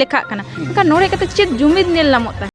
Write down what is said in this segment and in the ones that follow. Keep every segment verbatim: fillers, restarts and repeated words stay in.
ᱞᱮᱠᱷᱟᱜ ᱠᱟᱱᱟ᱾ ᱢᱮᱱᱠᱷᱟᱱ ᱱᱚᱰᱮ ᱠᱟᱛᱮ ᱪᱮᱫ ᱡᱩᱢᱤᱫ ᱧᱮᱞ ᱧᱟᱢᱚᱜ ᱛᱟᱦᱮᱸᱫ?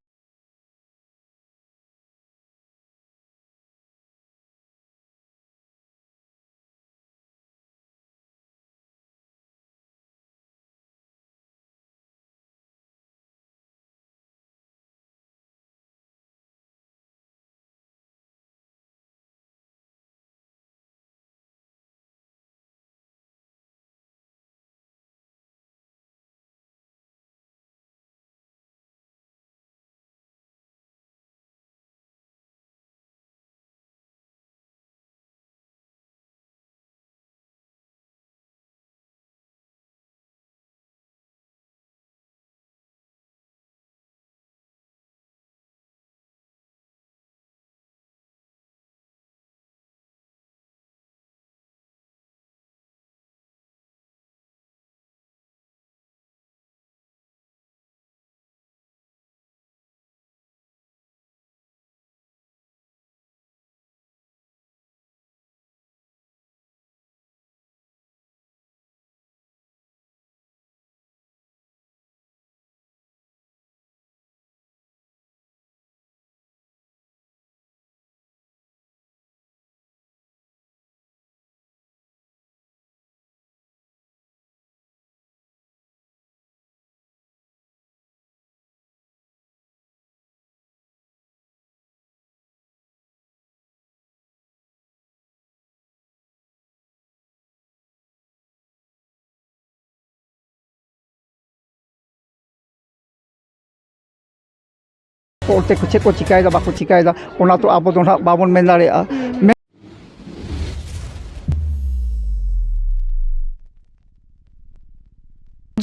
ᱚᱞᱛᱮ ᱠᱚ ᱪᱮᱫ ᱠᱚ ᱪᱤᱠᱟᱹᱭᱮᱫᱟ, ᱵᱟᱠᱚ ᱪᱤᱠᱟᱹᱭᱮᱫᱟ, ᱚᱱᱟ ᱛᱚ ᱟᱵᱚ ᱫᱚ ᱱᱟᱦᱟᱜ ᱵᱟᱵᱚᱱ ᱢᱮᱱ ᱫᱟᱲᱮᱭᱟᱜᱼᱟ᱾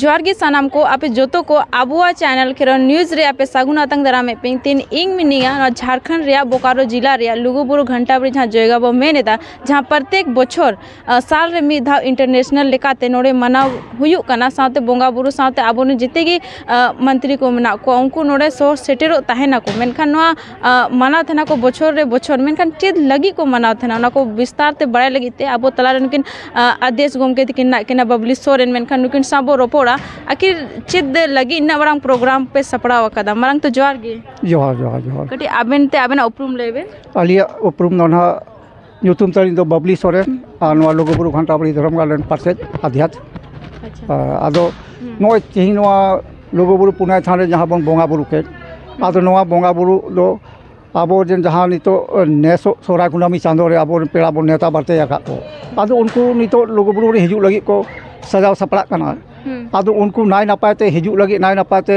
ᱡᱚᱦᱟᱨ ᱜᱮ ᱥᱟᱱᱟᱢ ᱠᱚ, ᱟᱯᱮ ᱡᱚᱛᱚ ᱠᱚ ᱟᱵᱚᱣᱟᱜ ᱪᱮᱱᱮᱞ ᱠᱷᱮᱨᱣᱟᱞ ᱱᱤᱭᱩᱡᱽ ᱨᱮ ᱟᱯᱮ ᱥᱟᱹᱜᱩᱱ ᱟᱛᱟᱝ ᱫᱟᱨᱟᱢᱮᱫ ᱯᱮᱭᱟᱹᱧ᱾ ᱛᱤᱱ ᱤᱧ ᱢᱤᱱᱟᱹᱧᱟ ᱱᱚᱣᱟ ᱡᱷᱟᱲᱠᱷᱚᱸᱰ ᱨᱮᱭᱟᱜ ᱵᱳᱠᱟᱨᱳ ᱡᱤᱞᱟ ᱨᱮᱭᱟᱜ ᱞᱩᱜᱩᱵᱩᱨᱩ ᱜᱷᱟᱱᱴᱟ ᱵᱟᱲᱮ, ᱡᱟᱦᱟᱸ ᱡᱟᱭᱜᱟ ᱵᱚ ᱢᱮᱱ ᱮᱫᱟ, ᱡᱟᱦᱟᱸ ᱯᱨᱚᱛᱮᱠ ᱵᱚᱪᱷᱚᱨ, ᱟ, ᱥᱟᱞ ᱨᱮ ᱢᱤᱫ ᱫᱷᱟᱣ ᱤᱱᱴᱟᱨᱱᱮᱥᱱᱟᱞ ᱞᱮᱠᱟᱛᱮ ᱱᱚᱰᱮ ᱢᱟᱱᱟᱣ ᱦᱩᱭᱩᱜ ᱠᱟᱱᱟ, ᱥᱟᱶᱛᱮ ᱵᱚᱸᱜᱟ ᱵᱩᱨᱩ ᱥᱟᱶᱛᱮ ᱟᱵᱚᱨᱮᱱ ᱡᱮᱛᱮ ᱜᱮ, ᱟ, ᱢᱚᱱᱛᱨᱤ ᱠᱚ ᱢᱮᱱᱟᱜ ᱠᱚᱣᱟ, ᱩᱱᱠᱩ ᱱᱚᱰᱮ ᱥᱚᱦᱚᱨ ᱥᱮᱴᱮᱨᱚᱜ ᱛᱟᱦᱮᱱᱟᱠᱚ᱾ ᱢᱮᱱᱠᱷᱟᱱ ᱱᱚᱣᱟ ᱟᱸ, ᱢᱟᱱᱟᱣ ᱛᱟᱦᱮᱱᱟ ᱠᱚ ᱵᱚᱪᱷᱚᱨ ᱨᱮ ᱵᱚᱪᱷᱚᱨ, ᱢᱮᱱᱠᱷᱟᱱ ᱪᱮᱫ ᱞᱟᱹᱜᱤᱫ ᱠᱚ ᱢᱟᱱᱟᱣ ᱛᱟᱦᱮᱱᱟ, ᱚᱱᱟ ᱠᱚ ᱵᱤᱥᱛᱟᱨ ᱛᱮ ᱵᱟᱲᱟᱭ ᱞᱟᱹᱜᱤᱫ ᱛᱮ ᱟᱵᱚ ᱛᱟᱞᱟ ᱨᱮ ᱱᱩᱠᱤᱱ, ᱟᱸ, ᱟᱫᱮᱥ ᱜᱚᱢᱠᱮ ᱛᱟᱹᱠᱤᱱ ᱢᱮᱱᱟᱜ ᱠᱤᱱᱟ, ᱵᱟᱵᱞᱤ ᱥᱚᱨᱮᱱ, ᱢᱮᱱᱠᱷᱟᱱ ᱱᱩᱠᱤᱱ ᱥᱟᱶ ᱵᱚ ᱨᱚᱯᱚᱲᱟ᱾ ᱟᱹᱠᱷᱤᱨ ᱪᱮᱫ ᱞᱟᱹᱜᱤᱫ ᱤᱱᱟᱹᱜ ᱢᱟᱨᱟᱝ ᱯᱨᱳᱜᱨᱟᱢ ᱯᱮ ᱥᱟᱯᱲᱟᱣ ᱟᱠᱟᱫᱟ? ᱢᱟᱨᱟᱝ ᱛᱚ ᱡᱚᱦᱟᱨ ᱜᱮ᱾ ᱡᱚᱦᱟᱨ, ᱡᱚᱦᱟᱨ, ᱡᱚᱦᱟᱨ᱾ ᱠᱟᱹᱴᱤᱡ ᱟᱵᱮᱱ ᱛᱮ ᱟᱵᱮᱱᱟᱜ ᱩᱯᱨᱩᱢ ᱞᱟᱹᱭ ᱵᱮᱱ᱾ ᱟᱹᱞᱤᱧᱟᱜ ᱩᱯᱨᱩᱢ ᱫᱚ ᱱᱟᱦᱟᱜ, ᱧᱩᱛᱩᱢ ᱛᱟᱹᱞᱤᱧ ᱫᱚ ᱵᱟᱵᱽᱞᱤ ᱥᱚᱨᱮᱱ, ᱟᱨ ᱱᱚᱣᱟ ᱞᱩᱜᱩᱵᱩᱨᱩ ᱜᱷᱟᱱᱴᱟ ᱵᱟᱲᱮ ᱫᱷᱚᱨᱚᱢ ᱜᱟᱲ ᱨᱮᱱ ᱯᱟᱨᱥᱮᱫ ᱟᱫᱷᱭᱟᱛ᱾ ᱟᱪᱪᱷᱟ᱾ ᱟᱨ ᱟᱫᱚ ᱦᱩᱸ᱾ ᱱᱚᱜᱼᱚᱭ ᱛᱮᱦᱮᱧ ᱱᱚᱣᱟ ᱞᱩᱜᱩᱵᱩᱨᱩ ᱯᱩᱱᱟᱭ ᱛᱷᱟᱱ ᱨᱮ ᱡᱟᱦᱟᱸ ᱵᱚᱱ ᱵᱚᱸᱜᱟ ᱵᱩᱨᱩ ᱠᱮᱫ, ᱟᱫᱚ ᱱᱚᱣᱟ ᱵᱚᱸᱜᱟ ᱵᱩᱨᱩ ᱫᱚ ᱟᱵᱚ ᱨᱮᱱ ᱡᱟᱦᱟᱸ ᱱᱤᱛᱚᱜ ᱱᱮᱥᱚᱜ ᱥᱚᱦᱨᱟᱭ ᱠᱩᱱᱟᱹᱢᱤ ᱪᱟᱸᱫᱳ ᱨᱮ ᱟᱵᱚᱨᱮᱱ ᱯᱮᱲᱟ ᱵᱚᱱ ᱱᱮᱣᱛᱟ ᱵᱟᱨᱛᱮ ᱟᱠᱟᱫ ᱠᱚ, ᱟᱫᱚ ᱩᱱᱠᱩ ᱱᱤᱛᱚᱜ ᱞᱩᱜᱩᱵᱩᱨᱩ ᱨᱮ ᱦᱤᱡᱩᱜ ᱞᱟᱹᱜᱤᱫ ᱠᱚ ᱥᱟᱡᱟᱣ ᱥᱟᱯᱲᱟᱜ ᱠᱟᱱᱟ᱾ ᱦᱩᱸ᱾ ᱟᱫᱚ ᱩᱱᱠᱩ ᱱᱟᱭ ᱱᱟᱯᱟᱭ ᱛᱮ ᱦᱤᱡᱩᱜ ᱞᱟᱹᱜᱤᱫ, ᱱᱟᱭ ᱱᱟᱯᱟᱭ ᱛᱮ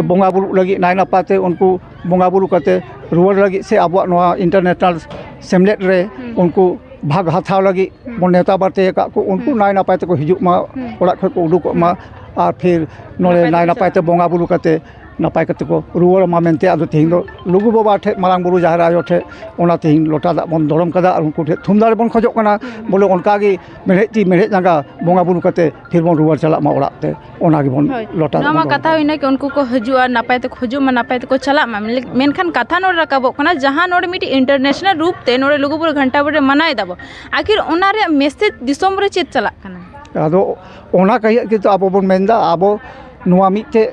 ᱵᱚᱸᱜᱟ ᱵᱩᱨᱩᱜ ᱞᱟᱹᱜᱤᱫ, ᱱᱟᱭ ᱱᱟᱯᱟᱭ ᱛᱮ ᱩᱱᱠᱩ ᱵᱚᱸᱜᱟ ᱵᱩᱨᱩ ᱠᱟᱛᱮ ᱨᱩᱣᱟᱹᱲ ᱞᱟᱹᱜᱤᱫ ᱥᱮ ᱟᱵᱚᱣᱟᱜ ᱱᱚᱣᱟ ᱤᱱᱴᱟᱨᱱᱮᱥᱱᱟᱞ ᱥᱮᱢᱞᱮᱫ ᱨᱮ ᱦᱩᱸ᱾ ᱩᱱᱠᱩ ᱵᱷᱟᱜᱽ ᱦᱟᱛᱟᱣ ᱞᱟᱹᱜᱤᱫ ᱦᱩᱸ᱾ ᱵᱚᱱ ᱱᱮᱣᱛᱟ ᱵᱟᱨᱛᱮ ᱟᱠᱟᱫ ᱠᱚ, ᱩᱱᱠᱩ ᱦᱩᱸ᱾ ᱱᱟᱭ ᱱᱟᱯᱟᱭ ᱛᱮᱠᱚ ᱦᱤᱡᱩᱜ ᱢᱟ, ᱦᱩᱸ᱾ ᱚᱲᱟᱜ ᱠᱷᱚᱱ ᱠᱚ ᱩᱰᱩᱠᱚᱜ ᱢᱟ, ᱦᱩᱸ᱾ ᱟᱨ ᱯᱷᱤᱨ ᱱᱚᱰᱮ ᱱᱟᱯᱟᱭ ᱱᱟᱭ ᱛᱮᱠᱚ ᱱᱟᱯᱟᱭ ᱛᱮ ᱪᱟᱞᱟᱜ ᱢᱟ᱾ ᱵᱚᱸᱜᱟ ᱵᱩᱨᱩ ᱠᱟᱛᱮ ᱱᱟᱯᱟᱭ ᱠᱟᱛᱮ ᱠᱚ ᱨᱩᱣᱟᱹᱲ ᱢᱟ ᱢᱮᱱᱛᱮ ᱟᱫᱚ ᱛᱮᱦᱮᱧ ᱫᱚ ᱦᱩᱸ᱾ ᱞᱩᱜᱩ ᱵᱟᱵᱟ ᱴᱷᱮᱡ, ᱢᱟᱨᱟᱝ ᱵᱩᱨᱩ, ᱡᱟᱦᱮᱨ ᱟᱭᱳ ᱴᱷᱮᱡ ᱚᱱᱟ ᱛᱮᱦᱮᱧ ᱞᱚᱴᱟ ᱫᱟᱜ ᱵᱚᱱ ᱫᱚᱲᱚᱢ ᱠᱟᱫᱟ ᱟᱨ ᱩᱱᱠᱩ ᱴᱷᱮᱡ ᱛᱷᱩᱢ ᱫᱟᱲᱮ ᱵᱚᱱ ᱠᱷᱚᱡᱚᱜ ᱠᱟᱱᱟ᱾ ᱦᱩᱸ᱾ ᱵᱚᱞᱮ ᱚᱱᱠᱟ ᱜᱮ ᱢᱮᱲᱦᱮᱫ ᱛᱤ ᱢᱮᱲᱦᱮᱫ ᱡᱟᱸᱜᱟ ᱵᱚᱸᱜᱟ ᱵᱩᱨᱩ ᱠᱟᱛᱮ ᱯᱷᱤᱨ ᱵᱚᱱ ᱨᱩᱣᱟᱹᱲ ᱪᱟᱞᱟᱜ ᱢᱟ ᱚᱲᱟᱜ ᱛᱮ, ᱚᱱᱟ ᱜᱮᱵᱚᱱ ᱦᱳᱭ, ᱞᱚᱴᱟ ᱫᱟᱜ ᱱᱚᱣᱟ ᱢᱟ ᱵᱚᱱ ᱫᱚᱲᱚᱢ ᱠᱟᱛᱷᱟ ᱠᱟᱫᱟ᱾ ᱦᱩᱭᱱᱟ ᱠᱤ ᱩᱱᱠᱩ ᱠᱚ ᱦᱤᱡᱩᱜᱼᱟ, ᱱᱟᱯᱟᱭ ᱛᱮᱠᱚ ᱦᱤᱡᱩᱜ ᱢᱟ, ᱱᱟᱯᱟᱭ ᱛᱮᱠᱚ ᱪᱟᱞᱟᱜ ᱢᱟ᱾ ᱢᱮᱱ-, ᱢᱮᱱᱠᱷᱟᱱ ᱠᱟᱛᱷᱟ ᱱᱚᱰᱮ ᱨᱟᱠᱟᱵᱚᱜ ᱠᱟᱱᱟ, ᱡᱟᱦᱟᱸ ᱱᱚᱰᱮ ᱢᱤᱫᱴᱤᱡ ᱤᱱᱴᱟᱨᱱᱮᱥᱱᱟᱞ ᱨᱩᱯ ᱛᱮ ᱱᱚᱰᱮ ᱞᱩᱜᱩᱵᱩᱨᱩ ᱜᱷᱟᱱᱴᱟ ᱵᱟᱲᱮ ᱨᱮ ᱢᱟᱱᱟᱣ ᱮᱫᱟ ᱵᱚ, ᱟᱹᱠᱷᱤᱨ ᱚᱱᱟ ᱨᱮᱭᱟᱜ ᱢᱮᱥᱮᱡᱽ ᱫᱤᱥᱚᱢ ᱨᱮ ᱪᱮᱫ ᱪᱟᱞᱟᱜ ᱠᱟᱱᱟ? ᱟᱫᱚ ᱚᱱᱟ ᱠᱟᱹᱦᱤ ᱠᱤᱱᱛᱩ ᱟᱵᱚ ᱵᱚᱱ ᱢᱮᱱᱫᱟ, ᱟᱵᱚ ᱱᱚᱣᱟ ᱢᱤᱫᱴᱮᱡ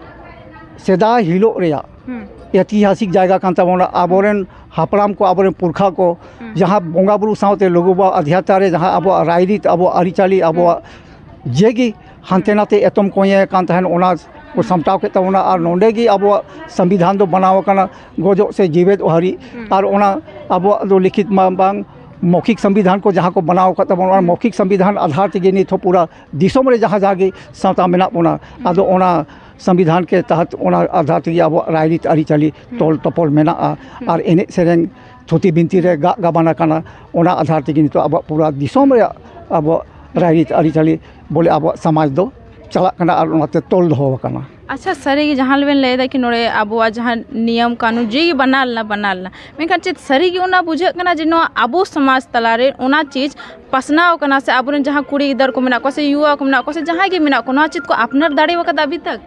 ᱥᱮᱫᱟᱭ ᱦᱤᱞᱳᱜ ᱨᱮᱭᱟᱜ ᱦᱩᱸ᱾ ᱮᱛᱤᱦᱟᱥᱤᱠ ᱡᱟᱭᱜᱟ ᱠᱟᱱ ᱛᱟᱵᱚᱱᱟ᱾ ᱟᱵᱚᱨᱮᱱ ᱦᱟᱯᱲᱟᱢ ᱠᱚ, ᱟᱵᱚᱨᱮᱱ ᱯᱩᱨᱠᱷᱟ ᱠᱚ, ᱦᱩᱸ᱾ ᱡᱟᱦᱟᱸ ᱵᱚᱸᱜᱟ ᱵᱩᱨᱩ ᱥᱟᱶᱛᱮ ᱞᱩᱜᱩ ᱵᱟᱵᱟ ᱟᱫᱷᱭᱟᱛᱟ ᱨᱮ ᱡᱟᱦᱟᱸ ᱟᱵᱚᱣᱟᱜ ᱨᱟᱭᱨᱤᱛ, ᱟᱵᱚᱣᱟᱜ ᱟᱹᱨᱤᱪᱟᱹᱞᱤ, ᱟᱵᱚᱣᱟᱜ ᱦᱩᱸ᱾ ᱡᱮᱜᱮ ᱦᱟᱱᱛᱮ ᱦᱩᱸ᱾ ᱱᱟᱛᱮ ᱮᱛᱚᱢ ᱠᱚᱧᱮ ᱠᱟᱱ ᱛᱟᱦᱮᱱ, ᱚᱱᱟ ᱠᱚ ᱦᱩᱸ᱾ ᱥᱟᱢᱴᱟᱣ ᱠᱮᱫ ᱛᱟᱵᱚᱱᱟ᱾ ᱟᱨ ᱱᱚᱸᱰᱮ ᱜᱮ ᱟᱵᱚᱣᱟᱜ ᱥᱚᱝᱵᱤᱫᱷᱟᱱ ᱫᱚ ᱵᱮᱱᱟᱣ ᱟᱠᱟᱱᱟ, ᱜᱚᱡᱚᱜ ᱥᱮ ᱡᱤᱣᱮᱫ ᱦᱟᱹᱨᱤᱡ᱾ ᱦᱩᱸ᱾ ᱟᱨ ᱚᱱᱟ ᱟᱵᱚᱣᱟᱜ ᱫᱚ ᱞᱤᱠᱷᱤᱛ ᱢᱟ ᱵᱟᱝ, ᱢᱳᱠᱷᱤᱠ ᱥᱚᱝᱵᱤᱫᱷᱟᱱ ᱠᱚ ᱡᱟᱦᱟᱸ ᱠᱚ ᱵᱮᱱᱟᱣ ᱟᱠᱟᱫ ᱛᱟᱵᱚᱱᱟ, ᱚᱱᱟ ᱦᱩᱸ᱾ ᱢᱳᱠᱷᱤᱠ ᱥᱚᱝᱵᱤᱫᱷᱟᱱ ᱟᱫᱷᱟᱨ ᱛᱮᱜᱮ ᱱᱤᱛ ᱦᱚᱸ ᱯᱩᱨᱟᱹ ᱫᱤᱥᱚᱢ ᱨᱮ ᱡᱟᱦᱟᱸ ᱡᱟᱦᱟᱸ ᱜᱮ ᱥᱟᱶᱛᱟ ᱢᱮᱱᱟᱜ ᱵᱚᱱᱟ, ᱦᱩᱸ᱾ ᱟᱫᱚ ᱚᱱᱟ ᱥᱚᱝᱵᱤᱫᱷᱟᱱ ᱠᱮ ᱛᱟᱦᱟᱛ, ᱚᱱᱟ ᱟᱫᱷᱟᱨ ᱛᱮᱜᱮ ᱟᱵᱚᱣᱟᱜ ᱨᱟᱭᱨᱤᱛ ᱟᱹᱨᱤᱪᱟᱹᱞᱤ ᱦᱩᱸ᱾ ᱛᱚᱞ ᱛᱚᱯᱚᱞ ᱢᱮᱱᱟᱜᱼᱟ᱾ ᱦᱩᱸ᱾ ᱟᱨ ᱮᱱᱮᱡ ᱥᱮᱨᱮᱧ, ᱛᱷᱩᱛᱤ ᱵᱤᱱᱛᱤ ᱨᱮ ᱜᱟᱜ ᱜᱟᱵᱟᱱ ᱟᱠᱟᱱᱟ᱾ ᱚᱱᱟ ᱟᱫᱷᱟᱨ ᱛᱮᱜᱮ ᱱᱤᱛᱚᱜ ᱟᱵᱚᱣᱟᱜ ᱯᱩᱨᱟᱹ ᱫᱤᱥᱚᱢ ᱨᱮᱭᱟᱜ ᱟᱵᱚᱣᱟᱜ ᱨᱟᱭᱨᱤᱛ ᱟᱹᱨᱤᱪᱟᱹᱞᱤ ᱵᱚᱞᱮ ᱟᱵᱚᱣᱟᱜ ᱥᱚᱢᱟᱡᱽ ᱫᱚ ᱪᱟᱞᱟᱜ ᱠᱟᱱᱟ ᱟᱨ ᱚᱱᱟᱛᱮ ᱛᱚᱞ ᱫᱚᱦᱚ ᱟᱠᱟᱱᱟ᱾ ᱟᱪᱪᱷᱟ, ᱥᱟᱹᱨᱤᱜᱮ ᱡᱟᱦᱟᱸ ᱵᱮᱱ ᱞᱟᱹᱭ ᱮᱫᱟ ᱠᱤ ᱱᱚᱰᱮ ᱟᱵᱚᱣᱟᱜ ᱡᱟᱦᱟᱸ ᱱᱤᱭᱚᱢ ᱠᱟᱹᱱᱩᱱ ᱡᱮ ᱜᱮ ᱵᱟᱱᱟᱣ ᱞᱮᱱᱟ, ᱵᱟᱱᱟᱣ ᱞᱮᱱᱟ, ᱢᱮᱱᱠᱷᱟᱱ ᱪᱮᱫ ᱥᱟᱹᱨᱤᱜᱮ ᱚᱱᱟ ᱵᱩᱡᱷᱟᱹᱜ ᱠᱟᱱᱟ ᱡᱮ ᱱᱚᱣᱟ ᱟᱵᱚ ᱥᱚᱢᱟᱡᱽ ᱛᱟᱞᱟᱨᱮ ᱚᱱᱟ ᱪᱤᱡᱽ ᱯᱟᱥᱱᱟᱣ ᱠᱟᱱᱟ ᱥᱮ ᱟᱵᱚᱨᱮᱱ ᱡᱟᱦᱟᱸ ᱠᱩᱲᱤ ᱜᱤᱫᱟᱹᱨ ᱠᱚ ᱢᱮᱱᱟᱜ ᱠᱚᱣᱟ ᱥᱮ ᱭᱩᱣᱟ ᱠᱚ ᱢᱮᱱᱟᱜ ᱠᱚᱣᱟ ᱥᱮ ᱡᱟᱦᱟᱸᱭ ᱜᱮ ᱢᱮᱱᱟᱜ ᱠᱚᱣᱟ, ᱱᱚᱣᱟ ᱪᱮᱫ ᱠᱚ ᱟᱯᱱᱟᱨ ᱫᱟᱲᱮ ᱟᱠᱟᱫᱟ ᱟᱵᱷᱤ ᱛᱟᱠ?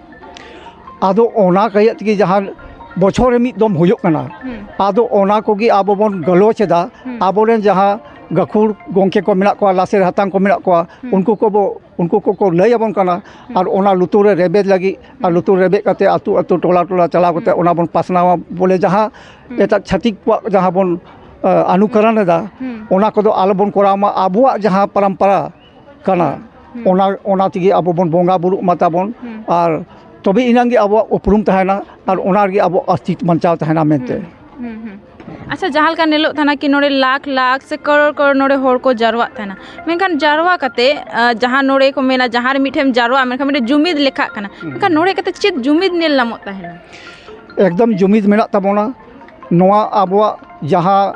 ᱟᱫᱚ ᱚᱱᱟ ᱠᱟᱭᱮᱫ ᱛᱮᱜᱮ ᱡᱟᱦᱟᱸ ᱵᱚᱪᱷᱚᱨ ᱨᱮ ᱢᱤᱫ ᱫᱚᱢ ᱦᱩᱭᱩᱜ ᱠᱟᱱᱟ, ᱦᱩᱸ᱾ ᱟᱫᱚ ᱚᱱᱟ ᱠᱚᱜᱮ ᱟᱵᱚ ᱵᱚᱱ ᱜᱟᱞᱚᱪ ᱮᱫᱟ᱾ ᱦᱩᱸ᱾ ᱟᱵᱚᱨᱮᱱ ᱡᱟᱦᱟᱸ ᱜᱟᱹᱠᱷᱩᱲ ᱜᱚᱢᱠᱮ ᱠᱚ ᱢᱮᱱᱟᱜ ᱠᱚᱣᱟ, ᱞᱟᱥᱮᱨ ᱦᱟᱛᱟᱝ ᱠᱚ ᱢᱮᱱᱟᱜ ᱠᱚᱣᱟ, ᱦᱩᱸ᱾ ᱩᱱᱠᱩ ᱠᱚᱵᱚ, ᱩᱱᱠᱩ ᱠᱚᱠᱚ ᱞᱟᱹᱭ ᱟᱵᱚᱱ ᱠᱟᱱᱟ᱾ ᱦᱩᱸ᱾ ᱟᱨ ᱚᱱᱟ ᱞᱩᱛᱩᱨ ᱨᱮ ᱨᱮᱵᱮᱫ ᱞᱟᱹᱜᱤᱫ, ᱟᱨ ᱦᱩᱸ᱾ ᱞᱩᱛᱩᱨ ᱨᱮᱵᱮᱫ ᱠᱟᱛᱮ ᱟᱹᱛᱩ ᱟᱹᱛᱩ, ᱴᱚᱞᱟ ᱴᱚᱞᱟ ᱪᱟᱞᱟᱣ ᱠᱟᱛᱮ ᱦᱩᱸ᱾ ᱚᱱᱟ ᱵᱚᱱ ᱯᱟᱥᱱᱟᱣᱟ, ᱵᱚᱞᱮ ᱡᱟᱦᱟᱸ ᱦᱩᱸ᱾ ᱮᱴᱟᱜ ᱪᱷᱟᱹᱛᱤᱠ ᱠᱚᱣᱟᱜ ᱡᱟᱦᱟᱸ ᱵᱚᱱ, ᱟ, ᱟᱱᱩᱠᱚᱨᱚᱱ ᱮᱫᱟ, ᱦᱩᱸ᱾ ᱚᱱᱟ ᱠᱚᱫᱚ ᱟᱞᱚᱵᱚᱱ ᱠᱚᱨᱟᱣ ᱢᱟ᱾ ᱟᱵᱚᱣᱟᱜ ᱡᱟᱦᱟᱸ ᱯᱚᱨᱚᱢᱯᱚᱨᱟ ᱠᱟᱱᱟ, ᱦᱩᱸ᱾ ᱚᱱᱟ, ᱚᱱᱟ ᱛᱮᱜᱮ ᱟᱵᱚ ᱵᱚᱱ ᱵᱚᱸᱜᱟ ᱵᱩᱨᱩᱜ ᱢᱟ ᱛᱟᱵᱚᱱ᱾ ᱦᱩᱸ᱾ ᱟᱨ ᱛᱚᱵᱮ ᱮᱱᱟᱝ ᱜᱮ ᱟᱵᱚᱣᱟᱜ ᱩᱯᱨᱩᱢ ᱛᱟᱦᱮᱱᱟ ᱟᱨ ᱚᱱᱟ ᱨᱮᱜᱮ ᱟᱵᱚᱣᱟᱜ ᱚᱥᱛᱤᱛ ᱵᱟᱧᱪᱟᱣ ᱛᱟᱦᱮᱱᱟ ᱢᱮᱱᱛᱮ᱾ ᱦᱩᱸ, ᱦᱩᱸ, ᱦᱩᱸ᱾ ᱟᱪᱪᱷᱟ, ᱡᱟᱦᱟᱸ ᱞᱮᱠᱟ ᱧᱮᱞᱚᱜ ᱛᱟᱦᱮᱱᱟ ᱠᱤ ᱱᱚᱰᱮ ᱞᱟᱠᱷ ᱞᱟᱠᱷ ᱥᱮ ᱠᱟᱨᱳᱲ ᱠᱟᱨᱳᱲ ᱱᱚᱰᱮ ᱦᱚᱲ ᱠᱚ ᱡᱟᱨᱣᱟᱜ ᱛᱟᱦᱮᱱᱟ, ᱢᱮᱱᱠᱷᱟᱱ ᱡᱟᱨᱣᱟ ᱠᱟᱛᱮ, ᱟ, ᱡᱟᱦᱟᱸ ᱱᱚᱰᱮ ᱠᱚ ᱢᱮᱱᱟ, ᱡᱟᱦᱟᱸ ᱨᱮ ᱢᱤᱫ ᱴᱷᱮᱱ ᱡᱟᱨᱣᱟᱜ, ᱢᱮᱱᱠᱷᱟᱱ ᱢᱤᱫᱴᱮᱱ ᱡᱩᱢᱤᱫ ᱞᱮᱠᱷᱟᱜ ᱠᱟᱱᱟ, ᱦᱩᱸ᱾ ᱢᱮᱱᱠᱷᱟᱱ ᱱᱚᱰᱮ ᱠᱟᱛᱮ ᱪᱮᱫ ᱡᱩᱢᱤᱫ ᱧᱮᱞ ᱧᱟᱢᱚᱜ ᱛᱟᱦᱮᱱᱟ? ᱮᱠᱫᱚᱢ ᱡᱩᱢᱤᱫ ᱢᱮᱱᱟᱜ ᱛᱟᱵᱚᱱᱟ᱾ ᱱᱚᱣᱟ ᱟᱵᱚᱣᱟᱜ ᱡᱟᱦᱟᱸ